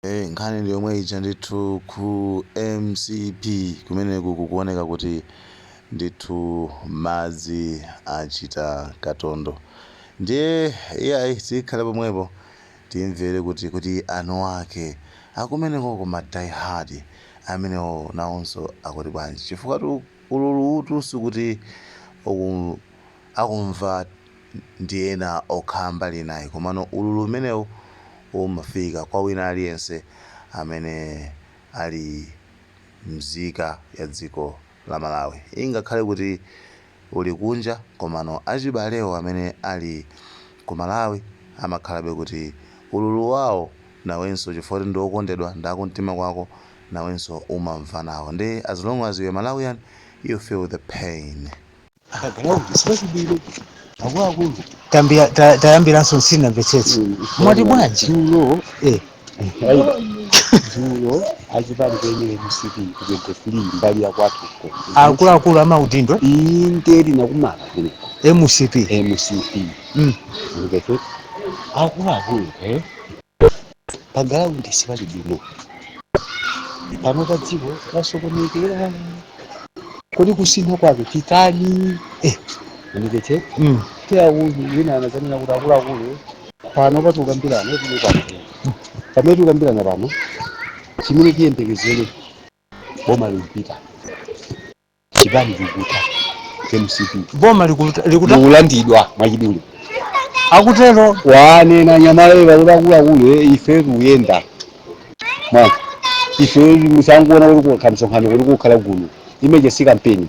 Nkhani ndi yomwe ija ndithu ku MCP kumeneku kukuoneka kuti ndithu madzi achita katondo. Ndiye iyayi, tikhale pomwepo timvere kuti anu ake akumeneko kuma die hard amenewo nawonso akuti bwanji, chifukwa tu ululutu sikuti akumva ndi ena okhala mbali naye, komano ululu umenewu umafika kwa wina aliyense amene ali mzika ya dziko la Malawi, ingakhale kuti uli kunja, komano achibalewo amene ali ku Malawi amakhalabe kuti ululu wawo nawenso, chifukwa kuti ndi okondedwa ndi akumtima kwako, nawenso umamva nawo. Ndi as long as you're Malawian, you feel the pain. Ground sipachibwino, akuluakulu. Tayambiranso, nsinamvetsetse. Mwati bwanji? Dzulo Eh. Dzulo achipani chene MCP ku 23 mbali ya kwathuko. Akuluakulu amaudindo. Inde, linakumana kumeneko. MCP. MCP. Ndikete akuluakulu, pa ground sipachibwino pano, pa dziko lasokonekera. Kodi kusintha kwake titani? Ndikete tiyauzu wina anazanena kuti akuluakulu, pano patikukambirana tili pano, pamene tikukambirana pano, chimene chiyembekezere, boma likupita, chipani chikuta, MCP. Boma likuta? Likulandidwa mwachidule. Akutero? Wanena nyamaleva kuti akuluakulu, ife tikuyenda mwa ife, musanguona kuti kukhala msonkhano, kuti kukhala gulu imeje si kampeni.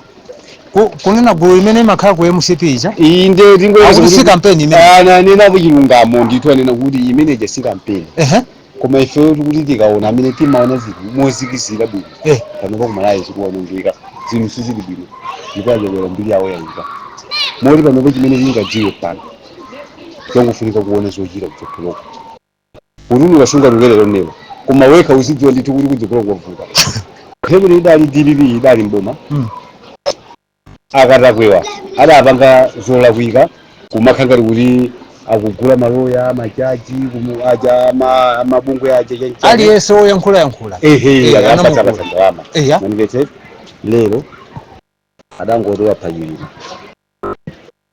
Kunena gulu imene imakhala ku MCP ija? Inde. Akuti si kampeni imene. Ananena chilungamo ndithu, anena kuti imeneje si kampeni. Koma ife tikuti tikaona amene timaona zinthu mozikizira bwino, pano pakumalawi zikuonongeka, zinthu sizili bwino, ndipo achakwera mbiri yawo yayipa, moti panopo chimene tingadziwe pano, chongofunika kuona zochita kutsogoloko, kuti ukasunga lero, koma wekha uzidziwa ndithu kuti kutsogolo kwavuta. Nthawi idali DPP, idali mboma, akatakwewa adapanga zolakwika, kumakha ngati kuti akugula maloya, majaji, aja amabungwe aja chanchani. Aliyense woyankhula yankhula. Ehe. Akapatsa Anamugula. Patsa ndalama. Eya. Manipete lero adangoti wapha chilima,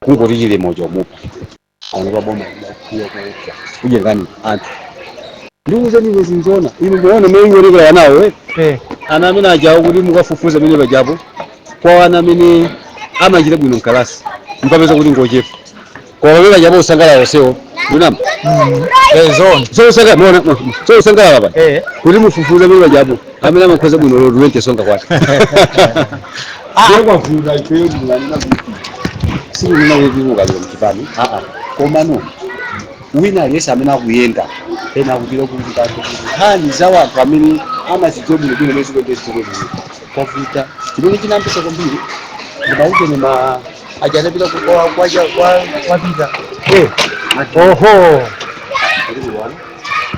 kungoti chilimo chomupha ano paboma kuya kuopsa ujengani anthu. Ndikuuzeni zinzona inu, muone mene ionekera anawo. Ana amene ajawo, kuti mukafufuza amene pajapo kwa ana amene amachita bwino mkalasi, mukapeza kuti ngochepa, koma pamene pajapo usangalala onsewo, ndinama? Eh, zona. So usangalala, muona, so usangalala pa kuti mufufuze amene pajapo amene amakhoza bwino lero 20 songa kwake kwavuta. Ifeyo tikunanena kuti sikunena kuti ukalira mchipani, aa, koma no wina aliyense amene akuyenda ena akupita kuti kanthu kuti nkhani za wanthu amene amazidziwa bwinobwino mene zikuendesero kwavuta. Chimene chinambisa kwambiri ndimautene ma aja anapita kwapita. Oho,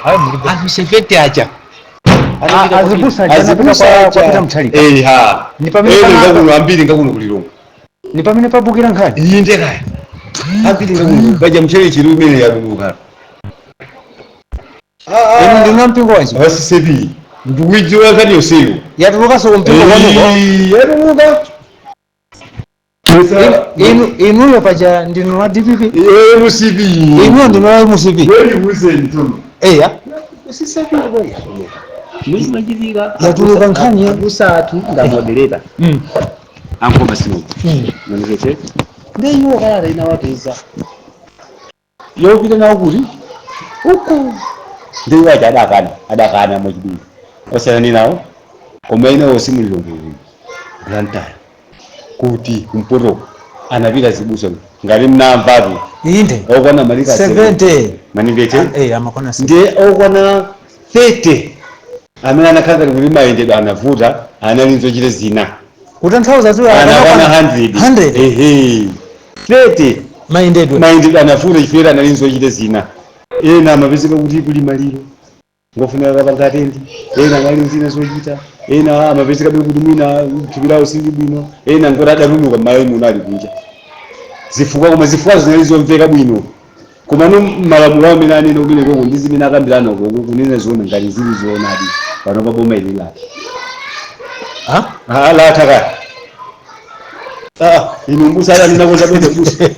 hayi, mulibe. Anthu 70 aja. Ah, azibusa aja anapita kwa Peter Mutharika. Eha. Ni pamene Eh, ngakuno ambiri ngakuno kulilongo. Ni pamene pabukira nkhani. Inde kaya, ambiri ngakuno paja mchere chiri umene yatuluka. Inu ndinu mpingo wanji? Wa CCAP, ndikuidziwa nkhani yonseyo. Yatulukanso kumpingo kwanuko? Yatuluka. Inuyo paja ndinu wa DPP. MCP. Inuyo ndinu wa MCP. Eya. Muzimachitika. Yatuluka nkhani Akusatu ndamoderera ankoma sinoku. Manipete ndeiwo kalata inawapeza yopita nawo kuti uku, ndeiwo aja adakana, adakana mwachidule, osiyana nawo. Koma inewo simulilongo, Blantyre kuti kumpotoko anapita zibusa, ngati mnamvatu. Inde. Okwana malika 70. Manipete. Eh, amakona 70. Ndiye okwana 30 amene anakhala ngati kuti mayendedwe anavuta, anali nzochita zina. Kutanthauza tu Anakwana 100. 100. Ehe, 30. Mayendedwe. Mayendedwe anavuta chifukwa anali nzochita zina. Ena amapezeka kuti kuli maliro, ngofunika kapanga attend. Ena anali nzina zochita. Ena amapezeka kuti mwina thupi lawo sili bwino. Ena ngoti adatuluka m'malo muno ali kunja zifukwa, koma zifukwa zinali zomveka bwino. Komano malamulo amene anene kumene koko ndi zimene akambirana koko, kunena zoona, ngati zili zoonadi, pano pa boma ili latha. Ha? Ah, latha kaya. Ah, inu, mbusa adanena kozabodza, mbusa,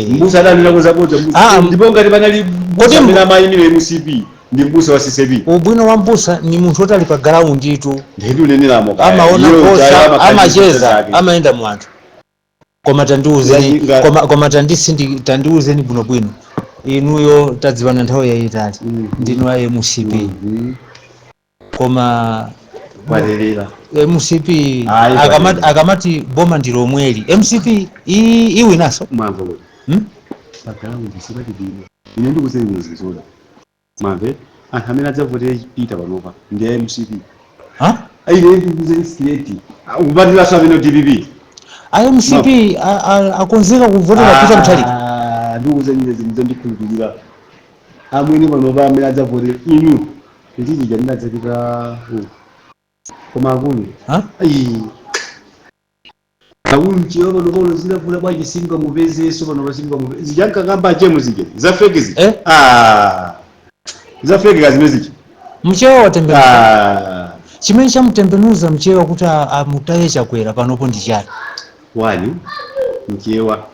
mbusa adanena kozabodza, mbusa. Ah, Ndipo ngati panali Kodi mbusa amene amayimira MCP, ndi mbusa wa CCAP. Ubwino wa mbusa ni munthu otali pa ground tu. Ndiye uneneramo kaya. Amaona Iyo nkhosa, jayo amakhala ndi amacheza, zake. Amayenda mu anthu. Koma tandiuzeni, koma tandiuzeni bwinobwino, inuyo tadziwana nthawi yayitali, ndinu a MCP, koma Kwaterera. MCP Ayi, akamati, kwaterera. Akamati boma ndi lomweli, MCP iwinaso? Mwamva kuti pa ground sipati bwino. Ine ndikuzenezi zoda, mwamve, anthu amene adzavotere Peter panopa ndi a MCP. Ha? Ine ndikuzeni straight, kupatiranso amene DPP. A MCP akonzeka kuvotera Peter Mutharika? Ah, ndikuzeni zinthu, ndikhulupirira amwene, panopa amene adzavotere inu ndichija ndinadzapita uku. Koma akulu, Ha? ayi, akulu, mchiwa pano pano zidavula bwanji, singamupezeso pano pasingamupe zijankakamba achemu zija za fake zija. Eh? Ah, za fake kazimene zija. Mchewa watembenuza. Ah. Chimene chamutembenuza mchewa kuti amutaye Chakwera panopo ndi chani? Wani mchewa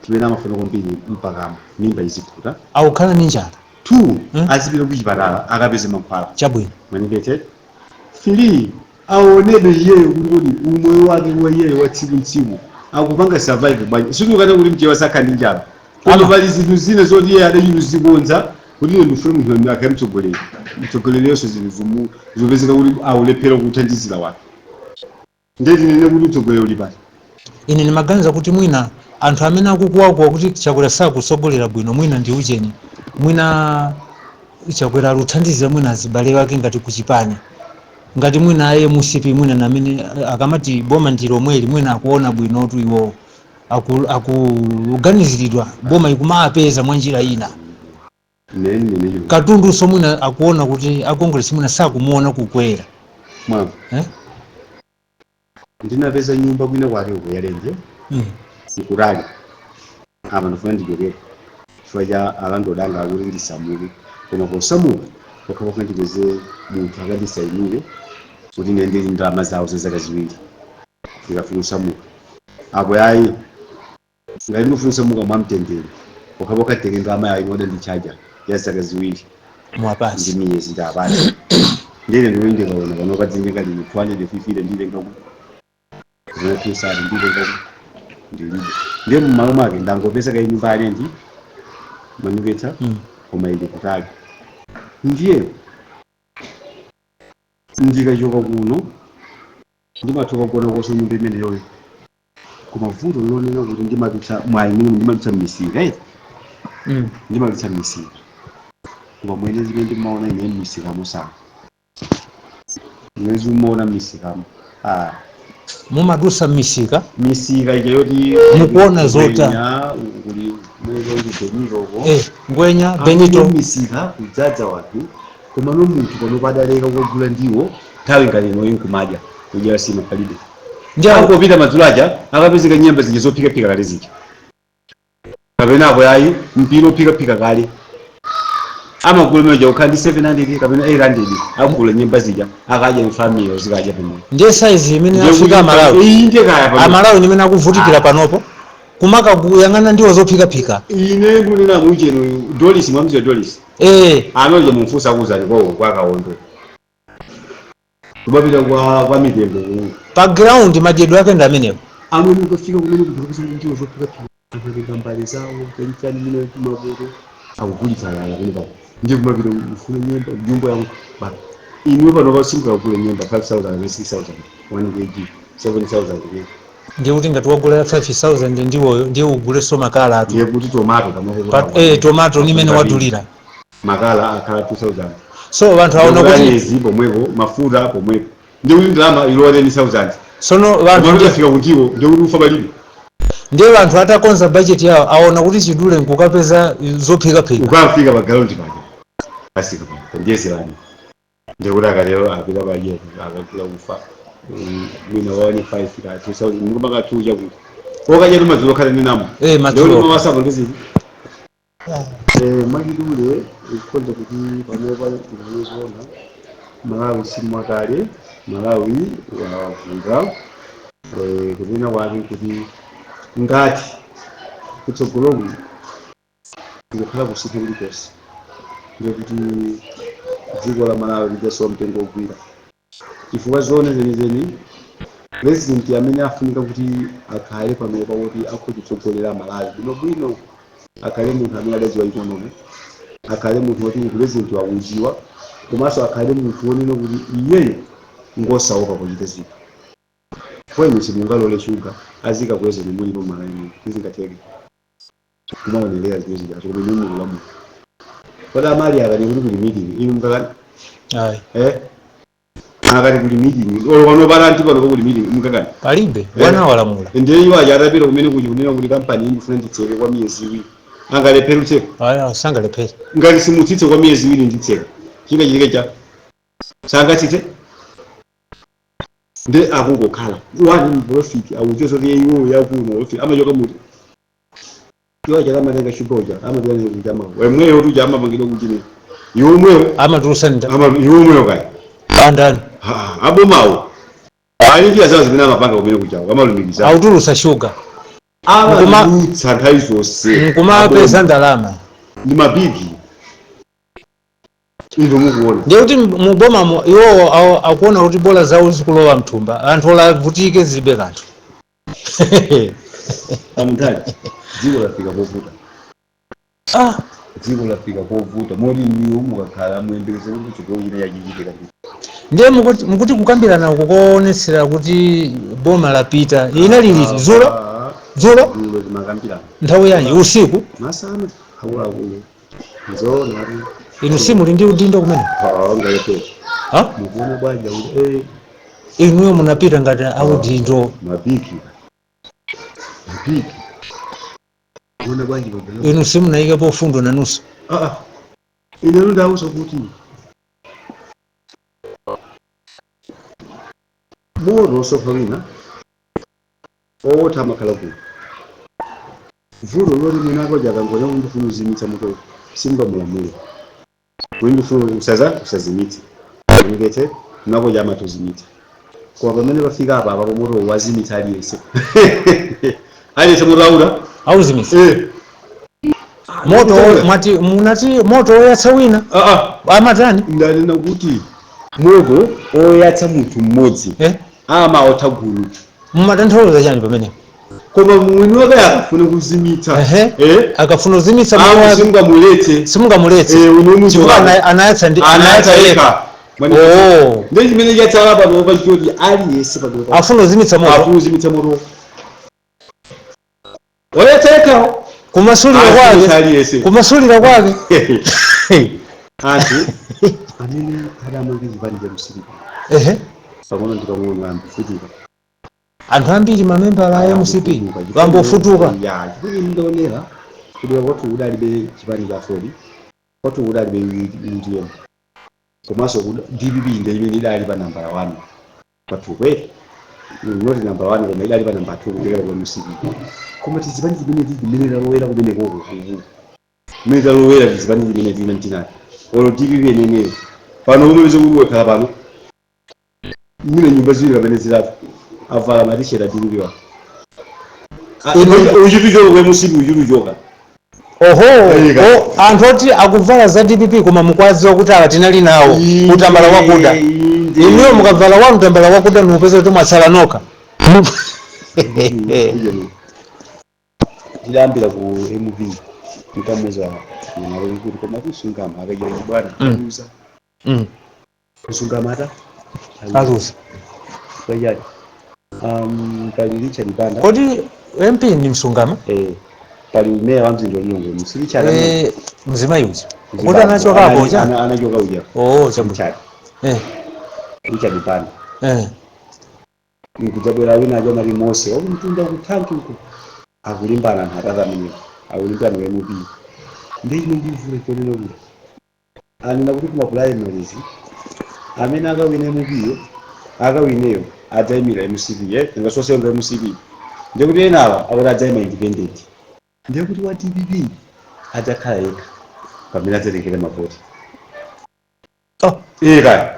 chimene amafuna kwambiri mpakamo mimba izikhuta. Akukhala ndi njala. Two, azipita kuchipatala akapeze mankhwala. Chabwino. Manipete. Three, aonedwe iyeyo kuti kodi umoyo wake wa iyeyo wa tsiku ntsiku akupanga survive bwanji. Sitikukana kuti mchewa sakhala ndi njala, koma pali zinthu zina zoti iye adachituzikonza kuti ine ndifune munthu amene akhale mtsogoleri, mtsogoleri yonse zinthu zopezeka kuti aulephera kuthandizira wake, ndiye tinene kuti mtsogoleri uli pati? Ine ndimaganiza kuti mwina anthu amene akukuwakuwa kuti Chakwera sakusogolera bwino, mwina ndi ucheni, mwina Chakwera aluthandizira mwina azibale wake ngati kuchipani, ngati mwina aye MCP, mwina namene akamati boma ndi lomweli, mwina akuona bwinotu iwo akuganiziridwa, boma ikumapeza mwa njira ina. Nene nene. Katundunso mwina akuona kuti akongolesi mwina sakumuona kukwera. Mwamva? Eh? Ndinapeza nyumba kwina kwake uko yalenje, ikutali apa, ndifuna ndichokera chifukwa cha alandodanga akuti ndisamuke, koma posamuka pokhapokha ndipeze munthu akandisayinire kuti ine ndili ndalama zawo za zaka 2 ndikafuna kusamuka. Apo yayi, ngati ndifuna kusamuka mwamtendere, pokhapokha nditenge ndalama yawo imene ndichaja ya zaka 2 Mwapasi. Ndi miyezi ndapasi, ndine ndikuti ndikaona pano padzinjenga lino 250 ndilenga ku zinathisati, ndilenga ku ndilibe, ndiye mmalo mwake ndangopeza kayi nyumba yalendi, manipetsa, koma ili kutali. Ndiye ndikachoka kuno ndimathoka kuona koso nyumba imeneyoyo, koma vuto lonena kuti ndimadutsa mwayi imene ndimadutsa mmisika, eti? Ndimadutsa mmisika, koma mwene zimene ndimaona ine mmisikamo sana, zimene zimaona mmisikamo, ah. Mumadusa m'misika? Misika ija yoti Mukuona zota. Ngwenya, kuli kumene kuli Benito uko. Eh, Ngwenya, Benito. Misika kudzadza wanthu, koma no munthu pano padaleka kugula ndiwo nthawi ngati inoyi nkumadya, kudya sima palibe. Ndi Angopita madzulo aja akapezeka nyemba zija zophikaphika kale zija, kapena apo yayi mpira ophikaphika kale, amagula meja kukhala ndi 700 kapena 800, akugula nyemba zija akadya ndi family, zikadya pamwe. Ndiye saizi imene afika Amalawi. Iyi ndiye kaya pano. Amalawi nimene akuvutikira panopo kumaka kuyang'ana ndiwo zophikaphika. Ine ndikunena mucheno Dolis, mwamziwa Dolis? Eh. Anoje mumfusa akuzani kwawo kwa Kaondo, kumapita kwa mitengo ku Pa ground madyedwe ake ndi amenewo. Amene ukafika kumene kupeza ndiwo zophikaphika, akatenga mbale zawo chanichani mine mapoto akugulitsa yaya kumene pano, ndiye kumapita kufuna nyemba nyumba yangu ba inuwe pano pasimbuka kugula nyemba 5000 kapena 6000 1 kg, 7000 kg. Ndiye kuti ngati wagula 5000 ndiwoyo, ndiye ugulenso makala atu. Ndiye kuti tomato pamene Tomato nimene wadulira. Makala akhala 2000. So anthu aona kuti ezi pomwepo, mafuta pomwepo, ndiye kuti ndalama ilowa 10000. Sono vanthu Komano utafika kundiwo ndiye kuti ufa palibe. Ndiye vanthu atakonza budget yawo aona kuti chidule nkukapeza zophikaphika. Ukafika pa ground paja pasika pa ndiyezerani, ndikuti akatero apita paje akagula kufa mwina wani 5 ka 2000 ndikumaka 2 chakuti okadya tumadzulo khala ninamo. Eh, madzulo. Mawasapo ndiziti. Mwachidule ikukonza kuti panopa tikazoona Malawi simwakale, Malawi wavuta. Kunena kwake kuti ngati kutsogoloku ikukhala kusintha kulikonse, ndikuti dziko la Malawi lidzasowa mtengo wogwira, chifukwa zoona zenizeni president amene afunika kuti akhale panopa kuti akhoza kutsogolera Malawi bwinobwino akhale munthu amene adadziwa economy, akhale munthu woti president wakudziwa, komanso akhale munthu wonena kuti iyeyo ngosaopa pochita zinthu. Kwenu simungalole shuga azikakweza mulipo Malawi muno, sizingatheke kumaonerera zimene zijazo koma inu mukulamula. Kodi amali akati kuti kuli meeting, inu mukakani? Ayi. Akati kuli meeting, olo pano palanti pano kuli meeting, mukakani? Palibe bwana walamula. Ndiye iwo aja atapita kumene kuti kunena kuti kampani iyi ndifuna nditseke kwa miyezi 2, angalephere kutseka? Ayi, sangalephere. Ngati simutsitse kwa miyezi 2 nditseka, chingachitike cha sangatsitse? Ndi akungokhala wani profit awuchoso kuti iwo yakuno profit amachoka muti iwo aja amatenga shuga uja amapita kuti ama wemweyo kuti uja amapangidwa kuti ne iwo mweyo amatulusa nda ama iwo mweyo kaya andani? Abomawo ali njira zawo zimene amapanga kumene kuchawo amalumikiza Autulusa shuga amalutsa nthawi zonse nkumapeza ndalama. Ndi mabigi ino mukuona. Ndiye kuti mubomamo iwowo akuona kuti bola zawo zikulowa mthumba, anthu olavutike zilibe kanthu. Amutali, dziko lafika povuta. Dziko lafika povuta moti iwo mukakhala muyembekeze kuti kutsogolo china chachichitika. Ndiye mukuti kukambirana uku koonetsera kuti boma lapita ina lili dzulo dzulo? Dzulo timakambirana. Nthawi yanji, usiku? Masana, akuluakulu, nzoona. Inu simuli ndi udindo kumene? Ngalepera. Ha? Mukuona bwanja kuti Inuyo munapita ngati audindo. Mabigi mabigi, kuona bwanji pagala. Inu simunayikepo fundo nanunso? Ine ndauza kuti moto osofa wina owotha amakhala kuno vuto loti mwina ako jakangona ndifuna uzimitsa moto, simbamulamula kuti ndifuna usaza usazimitse ndikete nako jamatozimitsa. Koma pamene pafika apa apapo moto wazimitsa aliyense, aliyense moto aula. Auzimitsa. Moto mwati munati moto woyatsa wina amatani? Ndanena kuti moto oyatsa munthu mmodzi amaotha gulu. Mumatanthauza chani pamene? Koma mwini wake akafuna kuzimitsa Akafuna kuzimitsa moto wake, simungamuletse. Simungamuletse. Chifukwa anayatsa ndi anayatsa yekha. Oh. Ndi chimene chatsala pano pachoti aliyense pano afuna kuzimitsa moto. Afuna kuzimitsa moto oyatsa yekhawo. Kumasulira Azimitsa kwake. Aliyense. Kumasulira kwake. Anthu amene adamanga chipani cha MCP pang'ono ndi pang'ono ambofutuka. Anthu ambiri mamembala a MCP bambofutuka. Ya, chifukwa ndaonera kudera kwathu kudalibe chipani cha Ford, kwathu kudalibe UTM, komanso DPP ndi imene idali pa nambala 1 kwathu kweti, not number 1 koma idali pa namba 2 kuchokera kwa MCP. Koma tizipani chimene chimene talowera kumenekoko, kumene talowera tizipani chimene tina tinati olo DPP eneneyo pano umene kuti wekhala pano mwina nyumba ziwiri kapena zitatu avala matisheti a DPP wa uchituchoka kwa MCP uchituchoka. Oho. Eka. O, anthu oti akuvala za DPP koma mukwadziwa kuti awa tinali nawo utambala wakuda. Inuyo mukavala wanu utambala wakuda nimupeza kuti mwatsala nokha. Ndidayambira ku MV nkamuza mwana kuti koma kusungama akachita bwana aluza. Kusungama ata Aluza. Kwachani pali Richard Banda. Kodi MP ndi Msungama? Pali meya wa mzinda wa Lilongwe musi Richard. Mzimayi uja kuti anachokapo uja? Anachoka uja. Oh, chabwino. Richard Richard Banda. Nkudzabwera wina acho amati Mose wakumtunda kuthanki uko, akulimbana anthu atatu amenewo akulimbana wa MP. Ndi ine ndivule chonena kuti anena kuti kuma primaries amene akawine MP yo akawineyo adzayimira MCP, ingasosenga MCP, ndikuti enawa akuti adzayima independent. Ndiye kuti wa DPP Adzakhala yekha pamene adzatengere mavoti. Oh. Iye kaya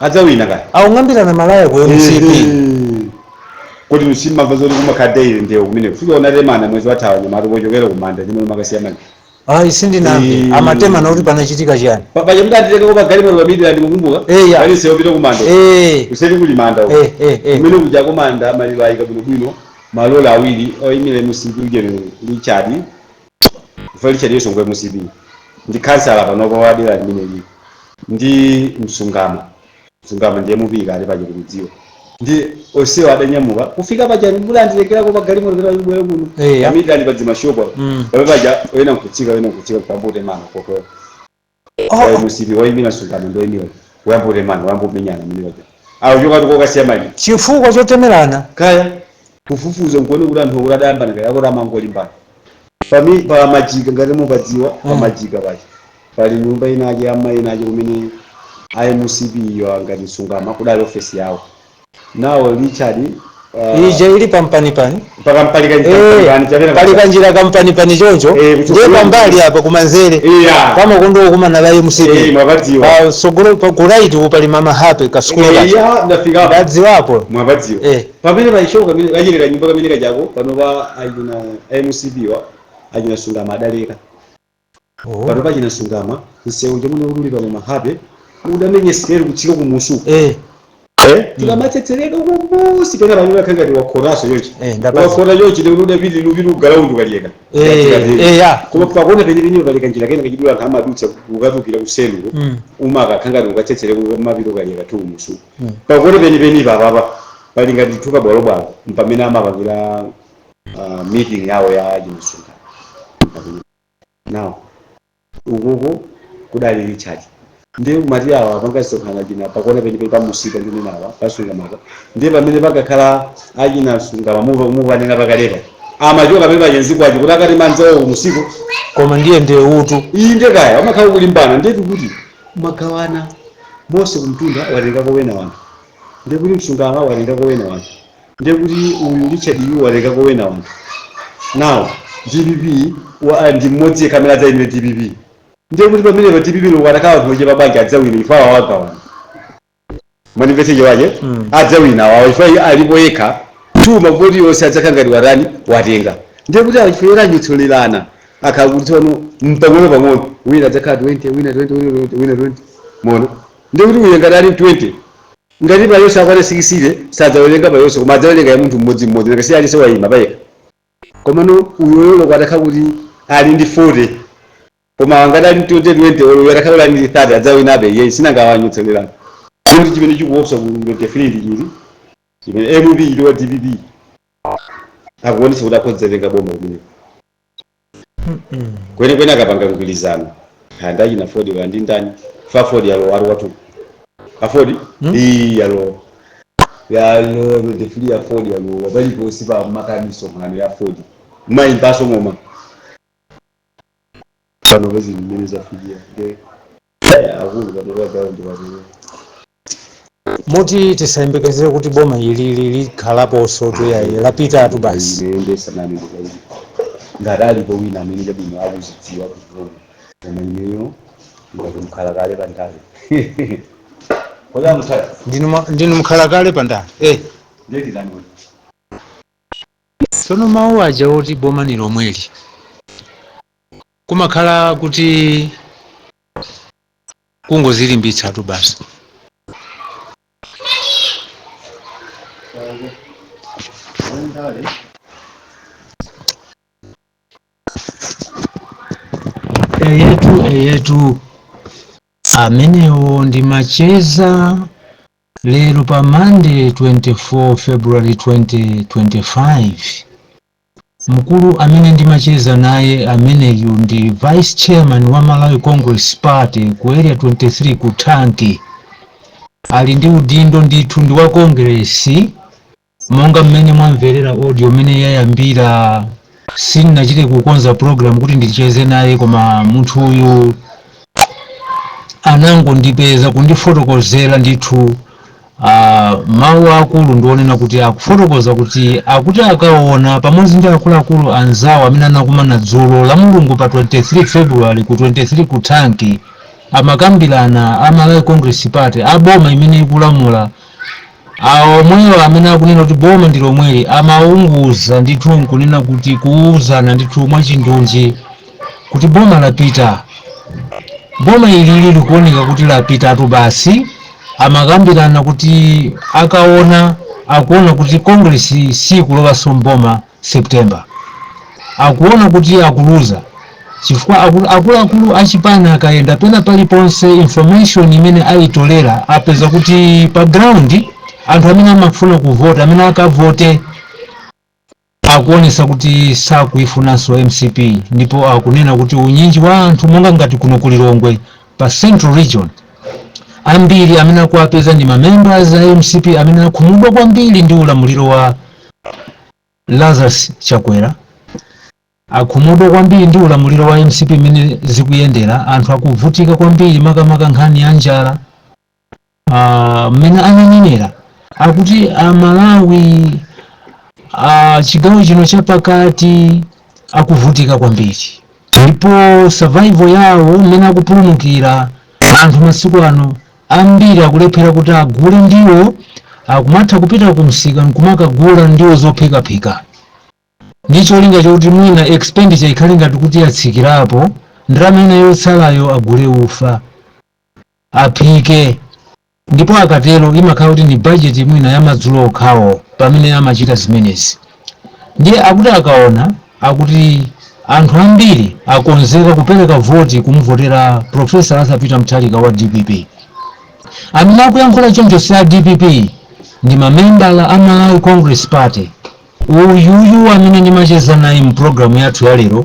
adzawina kaya. Akung'ambirana malaya ku MCP. Kodi msimamva zoti kumakhadeire ndewo kumene kufika unatemana mwezi wathawa nyamatu pochokera kumanda chimene makasiyamani? Ayi, sindinamve. Amatemana kuti panachitika chiyani? Paja mudatitengeko pagalimoto pamidira, ndikukumbuka. Eh, ya. Palise opita kumanda. Kuseri kuli manda uko. Kumene kuja kumanda maliro ayika bwinobwino maloli awiri oyimira MCP, ujeni Richard, kufa Richard yeso ngwe MCP ndi kansala panopo wadera limene lili ndi Msungama. Msungama ndiye mupika ali paja kudziwa ndi osewa adanyamuka kufika paja mulandilekerako pagalimoto kuti ayibwere kuno. Pamidira pa dzimashopo. Pamene paja oyena nkutsika, oyena nkutsika kuyambotemana koko. Oh. MCP oyimira Msungama ndi oyimira kuyambotemana, kuyambomenyana mene paja awo chokati mali. Chifukwa chotemerana? Kaya kufufuza nkuone kuti anthu okuti adayambana kaya akuti amangolimbana pami pamajika ngati mupadziwa. Pamajika paja pali nyumba inache ama inache kumene iMCP iyo angati Msungama kudali ofesi yawo nawo Richard Ija ili pampanipani? Pakampalika. Pali kanjira kampanipani choncho. Kuchokera- Ndiye pambali apa kumanzere pamakondo okumana la MCP. Mwapadziwa. Pasogolo ku right uku pali Mama Happy kasukulu kacho. Iya, ndafika. Ndadziwapo. Mwapadziwa. Pamene paishoka kamene kachileka nyumba kamene kachako pano pa achina MCP wa achina Sungama adaleka. Oh. Pano pachina Sungama msewu chomwe uli pa Mama Happy udamenye sikeli kutsika kumusu. Tikamatsetsereka kumusi pena pamene pakhala ngati wakhotaso chochi. Ndapazi. Wakhota chochi lero udapiti lupiti ugalaundi ukaliyeka. Eh, ya. Koma pakona penepene pali kanjira kena kachidula anthu amadutsa kukatulukira kuseluko. Umakakhala ngati ukatsetsereka mapita ukaliyeka tu kumusu. Pakona penepene papapa pali ngati thuka bwalobwalo mpamene amapangira meeting yawo ya chimsunga now ukoko kudali Richard ndiye mati awa apangasonkhana china pakona penepene pamusika ndinene awa pasungamapa ndiye pamene pakakhala achina Sungama mupanena pakalepa amachoka pamene pachenzikwacho kuti akati manzawo kumusiku. Koma ndiye ndiye utu. Inde kaya amakhala kulimbana ndiye kuti magawana Mose kumtunda watengako wena wanthu, ndiye kuti Msungama watengako wena wanthu, ndiye kuti uyu Richard yu watengako wena wanthu. Now DPP wa ndi mmodzi yekha amene adzayimire DPP, ndiye kuti pamene pa DPP lokatakhala anthu ochepa bwanji adzawina ife awa wagawana. Mwanimvetseche wache? Adzawina awawa ife alipo yekha tu mavoti yonse adzakhala ngati watani watenga. Ndiye kuti aifera anyotsolerana akhala kuti tsono mpang'ono pang'ono wina adzakhala 20, wina 20, wina 20, wina 20 mono. Ndiye kuti uyo ngati ali 20 ngati payonse akwana 60 sadzawerenga payonse koma adzawerenga ya munthu mmodzimmodzi ngati alise wayima payekha. Komano uyoyo loko atakhala kuti ali ndi 40 koma ngati ali ndi 20 20 olo atakhala kuti ali ndi 30 adzawinabe iye sinangawanyotsolerana. Kuti chimene chikuopsa ku 23 ndi chiti chimene MP ili wa DPP akuonesa kuti akhodzatenga boma kumeneko kwenekwene akapanga mgwirizano khanda achina Ford wa ndi ndani fa Ford yalo wari watu afodi. Iyi yalo yalo 23 ya Ford yalo paliponse pa makamisonkhano ya Ford mayimbaso ng'oma pano pazinthu mmene zafikira nde akulu pano pagawo ndi patero. Moti tisayembekezere kuti boma ilili likhalaponso tuyayi lapitatu basi? Ndisanani ndikaili ngati alipo wina amene chabwino akuzidziwa kuzona koma ineyo ngati mkhala kale pandale kodi amuthala. Ndinu mkhala kale pandale. Ndetitani? Tsono mawu aja oti boma ni lomweli kumakhala kuti kungozilimbitsatu basi. Ndale. Eyetu, eyetu, amenewo ndi macheza lero pa Monday 24 February 2025. Mkulu amene ndimacheza naye ameneyu ndi vice chairman wa Malawi Congress Party ku Area 23 ku Thanki. Ali ndi udindo ndithu ndi wa Kongresi monga mmene mwamverera audio mmene yayambira. Sindinachite kukonza program kuti ndicheze naye koma munthu uyu anangondipeza kundifotokozera ndithu. Mawu akulu ndionena kuti akufotokoza kuti akuti akaona pamodzi ndi akuluakulu anzawo amene anakumana dzulo la Mulungu pa 23 February ku 23 ku Tanki, amakambirana a Malawi Congress Party aboma imene ikulamula, omweyo amene akunena kuti boma ndi lomweli, amaunguza ndithu nkunena kuti kuuzana ndithu mwachindunji kuti boma lapita, boma ilili likuoneka kuti lapitatu basi. Amakambirana kuti akaona, akuona kuti Congress sikulowanso mboma September, akuona kuti akuluza chifukwa akuluakulu achipani akayenda pena paliponse, information imene ayitolera apeza kuti pa ground anthu amene amafuna kuvota, amene akavote, akuonesa kuti sakuifunanso MCP. Ndipo akunena kuti unyinji wa anthu, monga ngati kuno ku Lilongwe pa Central Region, ambiri amene akuwapeza ndi mamembers a MCP amene akhumudwa kwambiri ndi ulamuliro wa Lazarus Chakwera, akhumudwa kwambiri ndi ulamuliro wa MCP imene zikuyendera. Anthu akuvutika kwambiri, makamaka nkhani ya njala. Mmene ananenera akuti Amalawi chigawo chino chapakati akuvutika kwambiri, ndipo survival yawo, mmene akupulumukira anthu masiku ano, ambiri akulephera kuti agule ndiwo, akumatha kupita kumsika nkumakagula ndiwo zophikaphika ndi cholinga chokuti mwina expenditure ikhale ngati kuti yatsikirapo, ndalama ina yotsalayo agule ufa aphike. Ndipo akatero imakhala kuti ni budget mwina ya madzulo okhawo pamene amachita zimenezi. Ndiye akuti akaona, akuti anthu ambiri akonzeka kupereka voti kumuvotera Professor Arthur Peter Mutharika wa DPP. Amene akuyankhula choncho si a DPP, ndi mamembala a Malawi Congress Party. Uyuyu amene ndimacheza naye mu programu yathu ya lero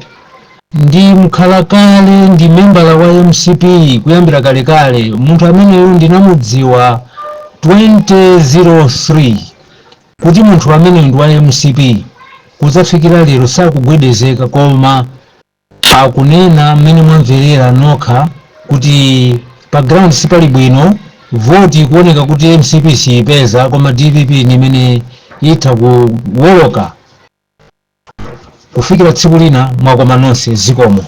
ndi mkhalakale, ndi membala wa MCP kuyambira kalekale. Munthu ameneyu ndinamudziwa 2003 kuti munthu ameneyu ndi wa MCP, kudzafikira lero sakugwedezeka, koma akunena mmene mwamverera nokha kuti pa ground sipali bwino, voti ikuoneka kuti MCP siyipeza, koma DPP ni imene itha kuwoloka. Kufikira tsiku lina, mwakoma nonse, zikomo.